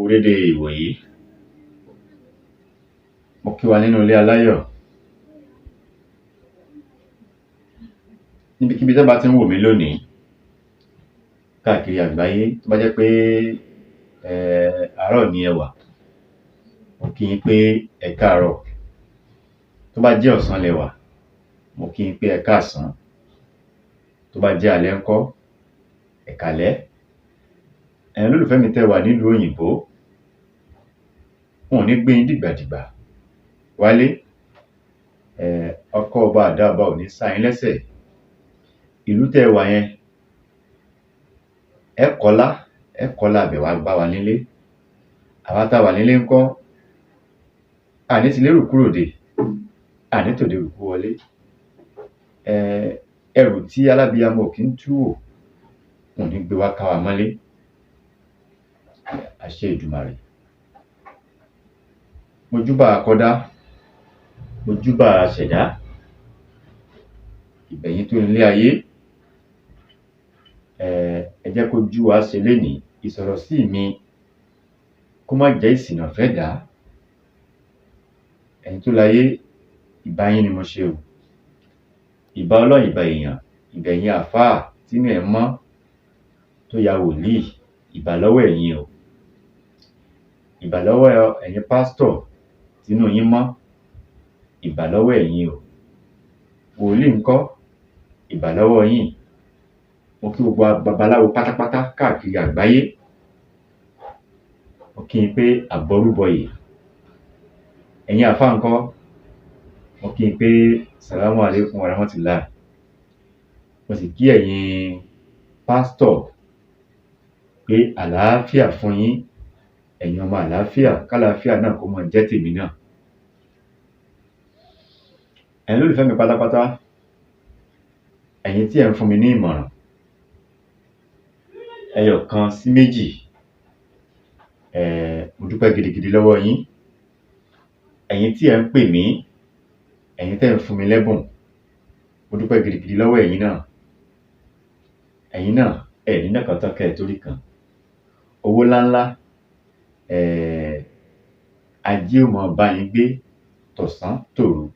Dédé ìwòyí. Mo kí wa nínú ilé aláyọ̀. Níbikíbi tẹ́ bá ti ń wò mí lónìí káàkiri àgbáyé, tó bá jẹ́ pé àárọ̀ ni ẹ wà, mo kí yín pé ẹ káàárọ̀. Tó bá jẹ́ ọ̀sán lẹ wà, mo kí yín pé ẹ káàsán. Tó bá jẹ́ alẹ́ ńkọ́, ẹ káalẹ́. Ẹ̀yin olólùfẹ́ mi tẹ́ wà nílùú òyìnbó, wọn ò ní gbé yín dìgbàdìgbà wálé. Ọkọ́ ọba àdá ọba ò ní sá yín lẹ́sẹ̀. Ìlú tẹ́ ẹ wà yẹn, ẹ kọ́lá, ẹ kọ́lá ibẹ̀ wá bá wa nílé. Àwa tá a wà nílé ńkọ́, a ní tilé rù kúrò dé, a ní tòde rù kú wọlé. Ẹrù tí alábiyamọ ò kí ń tú wò, wọn ò ní gbé wá ká wa mọ́lé. Àṣẹ Èdùmàrè. Mo júbà akọ́dá, mo júbà aṣẹ̀dá, ìbà ẹ̀yin tó nilé ayé. Ẹ jẹ́ kó jú wa ṣe lénìí, ìsọ̀rọ̀ sí mi kó má jẹ́ ìsìnà fẹ́dàá. Ẹ̀yin tó láyé, ìbà yín ni mo ṣe o. Ìbà Ọlọ́run, ìbà èèyàn, ìbà ẹ̀yin àfáà tínú ẹ̀ mọ́ tó ya wòlíì, ìbà lọ́wọ́ ẹ̀yin o. Ìbà lọ́wọ́ ẹ̀yin pásítọ̀ tínú yín mọ́, ìbà lọ́wọ́ ẹ̀yin o. Wòlíì ńkọ́, ìbà lọ́wọ́ yín. Mo kí gbogbo babaláwo pátápátá káàkiri àgbáyé. Mo kí yín pé àbọrúbọyè. Ẹ̀yin àfáà ńkọ́, mo kí yín pé sàlámù àlékún warahmatullahi. Mo sì kí ẹ̀yin pásítọ̀ pé àlàáfíà fún yín, ẹ̀yin ọmọ àlàáfíà, kálàáfíà náà kó máa jẹ́ tèmi náà. Ẹ̀yin olólùfẹ́ mi pátápátá, ẹ̀yin tí ẹ̀ ń fún mi ní ìmọ̀ràn ẹyọ kan sí méjì, mo dúpẹ́ gidigidi lọ́wọ́ yín. Ẹ̀yin tí ẹ̀ ń pè mí, ẹ̀yin tẹ́ ń fún mi lẹ́bùn, mo dúpẹ́ gidigidi lọ́wọ́ ẹ̀yin náà. Ẹ̀yin náà, ẹ ní nàkan tán kẹ́ ẹ tó rí kan. Owó ńláńlá, ajé ó máa bá yín gbé tọ̀sán tòru.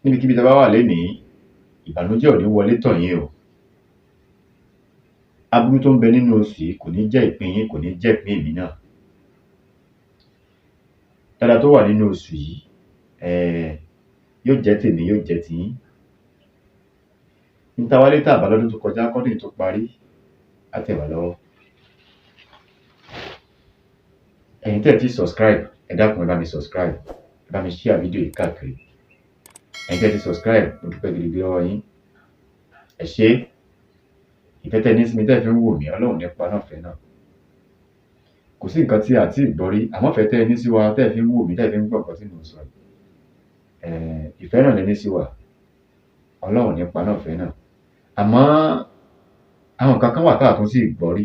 Níbikíbi tẹ́ bá wà lénìí, ìbànújẹ́ ò ní wọlé tọ̀ yín o. Aburú tó ń bẹ nínú oṣù yìí kò ní jẹ́ ìpín yín, kò ní jẹ́ ìpín èmi náà. Dáadáa tó wà nínú oṣù yìí, yóò jẹ́ tèmi, yóò jẹ́ tiyín. N ta wálé tà bá lọ́dún tó kọjá kọ́dún yìí tó parí, á tẹ̀ wá lọ́wọ́. Ẹ̀yin tẹ́ ẹ̀ tí subscribe, ẹ dákun, ẹ bá mi subscribe, ẹ bá mi share fídíò yìí káàkiri. Ẹ̀yin tẹ́ ẹ ti subscribe, mo dúpẹ́ gidigidi lọ́wọ́ yín. Ẹ ṣé. Ìfẹ́ tẹ́ ẹ ní sí mi tẹ́ ẹ fi ń wò mí, Ọlọ́run ní pa náà fẹ́ náà. Kò sí nǹkan tí a ti gbọ́ rí, àmọ́ ìfẹ́ tẹ́ ẹ ní sí wa tẹ́ ẹ fi ń wò mí, tẹ́ ẹ fi ń gbọ́ nǹkan tí mò ń sọ yìí. Ìfẹ́ náà lẹ ní sí wa. Ọlọ́run ní pa náà fẹ́ náà. Àmọ́ àwọn nǹkan kan wà tá à tún sì gbọ́ rí.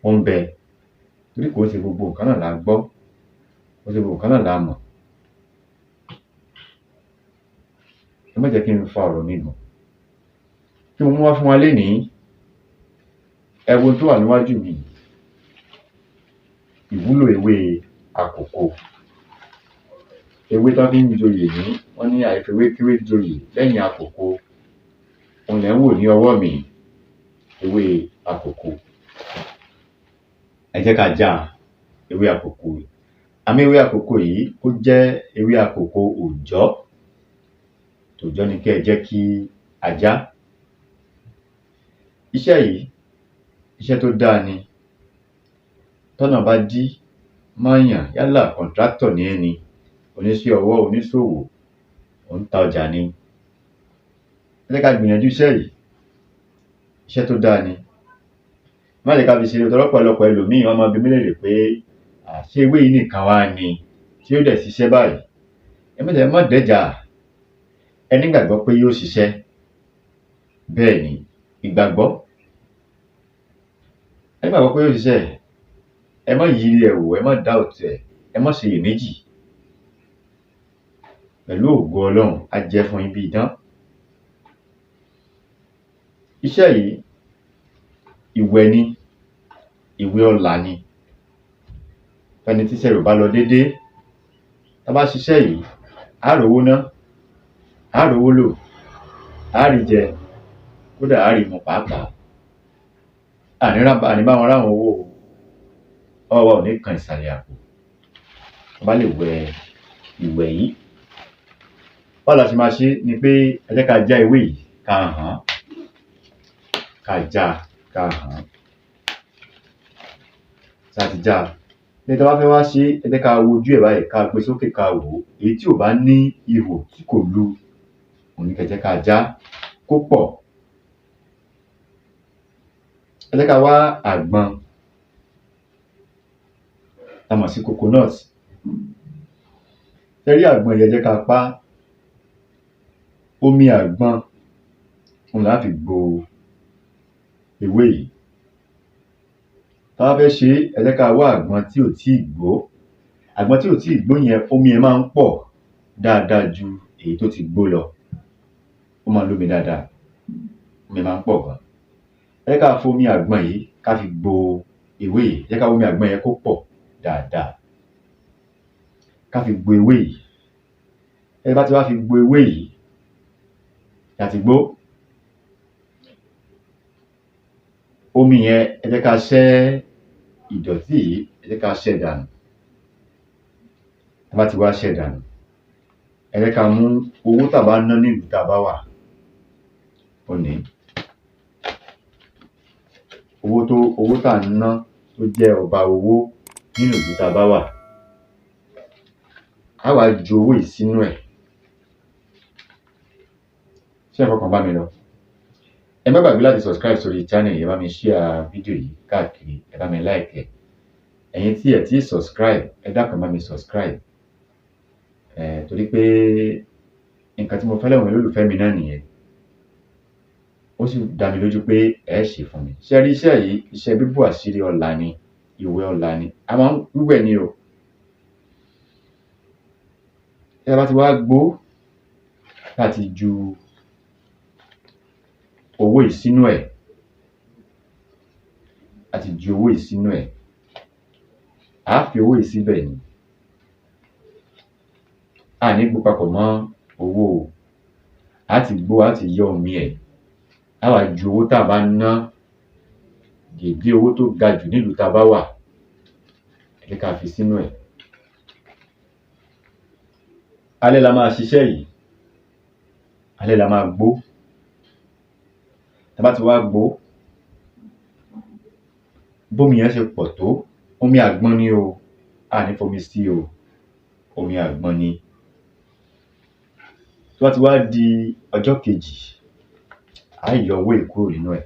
Ó ń bẹ. Torí kò ń ṣe gbogbo nǹkan náà la gbọ́, kò ń ṣe gbogbo nǹkan náà la mọ̀. Ẹ má jẹ́ kí n fa ọ̀rọ̀ mi gùn. Kí mo mú wá fún wa lénìí, ẹ wo ohun tó wà níwájú mi yìí. Ìwúlò ewé àkòkò. Ewé tán fi ń joyè ní, wọ́n ní àìfewékéwé joyè lẹ́yìn àkòkò. Òun lẹ̀ ń wò ní ọwọ́ mi yìí, ewé àkòkò. Ẹ jẹ́ ká já ewé àkòkò. Àmọ́ ewé àkòkò yìí ó jẹ́ ewé àkòkò òòjọ́. Tòòjọ́ ni kẹ́ ẹ jẹ́ kí a já. Iṣẹ́ yìí, iṣẹ́ tó dáa ni. Tọ́nà bá dí mọ́yàn, yálà contractor ni ẹ́ ni, oníṣẹ́ ọwọ́, oníṣòwò, ò ń ta ọjà ni. Ẹ jẹ́ ká gbìyànjú iṣẹ́ yìí. Iṣẹ́ tó dáa ni. Má jẹ́ ká fi ṣeré torí ọ̀pọ̀lọpọ̀ ẹlòmíì wọ́n máa bi mí léèrè pé ṣé ewé yìí nìkan wá ni tí ó dẹ̀ ṣiṣẹ́ báyìí? Ẹ má jẹ́ má dẹ́jà. Ẹ nígbàgbọ́ pé yóò ṣiṣẹ́. Bẹ́ẹ̀ ni, ìgbàgbọ́. Ẹ nígbàgbọ́ pé yóò ṣiṣẹ́. Ẹ má yiri ẹ̀ wò, ẹ má doubt ẹ̀, ẹ má ṣe iyèméjì. Pẹ̀lú ògo Ọlọ́run, á jẹ́ fún yín bí idán. Iṣẹ́ yìí, Ìwẹ̀ ni, ìwẹ̀ ọlà ni fẹ́ni tíṣẹ́ rẹ̀ ò bá lọ dédé. Tá bá ṣiṣẹ́ yìí, á rówó ná, á rówó lò, á rí jẹ, kódà á rí mu pàápàá. À ní bá wọn ráwọn owó o, ọwọ́ wa ò ní kan ìsàlẹ̀ àpò tá bá lè wẹ ìwẹ̀ yìí. Báwo la ṣe máa ṣe é ni pé ẹ jẹ́ ká já ewé yìí, ká hàn án, ká já a, ká hàn án. Tá ti já a, ní tá bá fẹ́ wá ṣe é, ẹ jẹ́ ká wojú ẹ̀ báyìí, ká gbé sókè ká wò ó. Èyí tí ò bá ní ihò, tí kò lu, òun ni kẹ́ jẹ́ ká já kó pọ̀. Ẹ jẹ́ ká wá àgbọn tá mọ̀ sí coconut. Ṣẹ rí àgbọn yìí, ẹ jẹ́ ká pá. Omi àgbọn òun là á fi gbo ewé yìí. Tá bá fẹ́ ṣe é, ẹ jẹ́ ká wá àgbọn tí ò tíì gbó. Àgbọn tí ò tíì gbó yẹn, omi ẹ̀ máa ń pọ̀ dáadáa ju èyí tó ti gbó lọ. Ó máa ń lómi dáadáa, omi máa ń pọ̀ gan. Ẹ jẹ́ ká fomi àgbọn yìí ká fi gbo ewé yìí. Ẹ jẹ́ ká omi àgbọn yẹn kó pọ̀ dáadáa, ká fi gbo ewé yìí. Ẹ bá ti wá fi gbo ewé yìí, tá ti gbó omi yẹn, ẹ jẹ́ ká ṣẹ́ ìdọ̀tí yìí, ẹ jẹ́ ká ṣẹ́ dànù. Tá bá ti wá ṣẹ́ dànù, ẹ jẹ́ ká mú owó tá bá ná nílùú tá bá wà, òun nìí. Owó tá ń ná tó jẹ́ ọba owó nínú ìlú tá bá wà, á wá ju owó yìí sínú ẹ̀. Ṣé ẹ̀ ń fọkàn bá mi lọ? Ẹ má gbàgbé láti subscribe sórí channel yìí, ẹ bá mi share fídíò yìí káàkiri, ẹ bá mi like ẹ̀. Ẹ̀yin tí ẹ̀ tíì subscribe, ẹ dákun, ẹ bá mi subscribe. Torí pé nǹkan tí mo fẹ́ lọ́wọ́ olólùfẹ́ mi náà nìyẹn. Ó sì dá mi lójú pé ẹ ṣe fún mi. Ṣé ẹ rí iṣẹ́ yìí? Iṣẹ́ bíbò àṣírí ọlà ni, ìwẹ̀ ọlà ni. A máa ń wíwẹ̀ ni o. Tí a bá ti wá gbó, tá ti ju owó yìí sínú ẹ̀, a ti ju owó yìí sínú ẹ̀, á fi owó yìí síbẹ̀ ni. A ní gbó papọ̀ mọ́ owó o. Á ti gbó, á ti yọ́ omi ẹ̀, á wá ju owó tá bá ń ná, dèdé owó tó ga jù nílùú tá bá wà, ẹ jẹ́ ká fi sínú ẹ̀. Alẹ́ la máa ṣiṣẹ́ yìí, alẹ́ la máa gbó. Tá bá ti wá gbó, bómi yẹn ṣe pọ̀ tó, omi àgbọn ni o, a ní fomi sí o, omi àgbọn ni. Tó bá ti wá di ọjọ́ kejì, á yọ owó yìí kúrò nínú ẹ̀.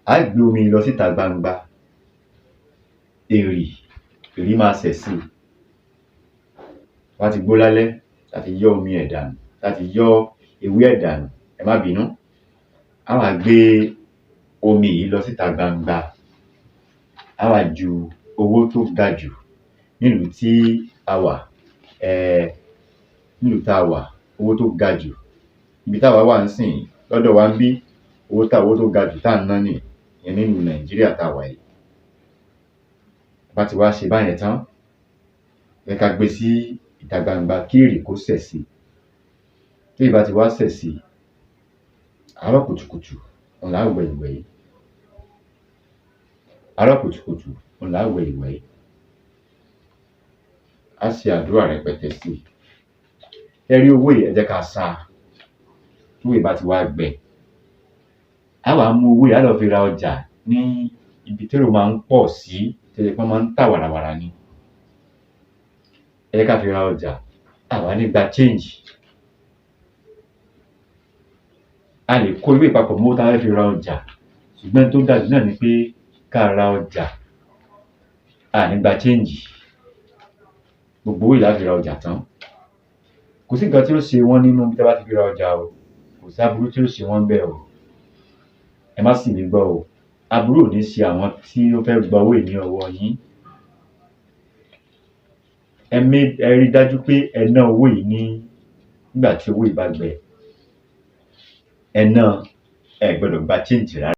Á gbé omi yìí lọ síta gbangba. Èrì, èrí máa sẹ̀ sí i. Tó bá ti gbó lálẹ́, tá ti yọ́ omi ẹ̀ dànù, tá ti yọ́ ewé ẹ̀ dànù, ẹ má bínú, á wá gbé omi yìí lọ síta gbangba. Á wá ju owó tó ga jù nílùú tí a wà, nílùú tá a wà, owó tó ga jù. Ibi táwa wà ńsìnyí, lọ́dọ̀ wa ńbí, owó tó ga jù tá ń ná nìyí, ìyẹn nílùú Nàìjíríà tá wà yìí. Tá bá ti wá ṣe báyẹn tán, ẹ jẹ́ ká gbé sí ìta gbangba kí èrì kó sẹ̀ sí i. Tí èrì bá ti wá sẹ̀ sí i, àárọ̀ kùtùkùtù òun là á wẹ ìwẹ̀ yìí. Àárọ̀ kùtùkùtù òun là á wẹ ìwẹ̀ yìí. Á ṣe àdúrà rẹpẹtẹ sí i. Ẹ rí owó yìí, ẹ jẹ́ ká sá a. Tówó yìí bá ti wá gbẹ, á wá mú owó yìí, á lọ fi ra ọjà ní ibi térò máa ń pọ̀ sí, tó jẹ́ pé wọ́n máa ń tà wàràwàrà ni. Ẹ jẹ́ ká fi ra ọjà, a wá ní gba change. A lè kó ewé papọ̀ mọ́ owó tá fẹ́ fi ra ọjà, ṣùgbọ́n tó dáa jù náà ni pé ká ra ọjà, a ní gba change. Gbogbo owó yìí lá fi ra ọjà tán. Kò sí nǹkan tí ó ṣe wọ́n nínú bí tá bá ti fi ra ọjà o. Kò sí aburú tí ó ṣe wọ́n ńbẹ̀ o. Ẹ má sì mí gbọ́ o. Aburú ò ní ṣe àwọn tí ó fẹ́ gba owó yìí ní ọwọ́ yín. Ẹ rí dájú pé ẹ ná owó yìí ní nígbà tí owó yìí bá gbẹ. Ẹ ná, ẹ gbọdọ̀ gba change rárá.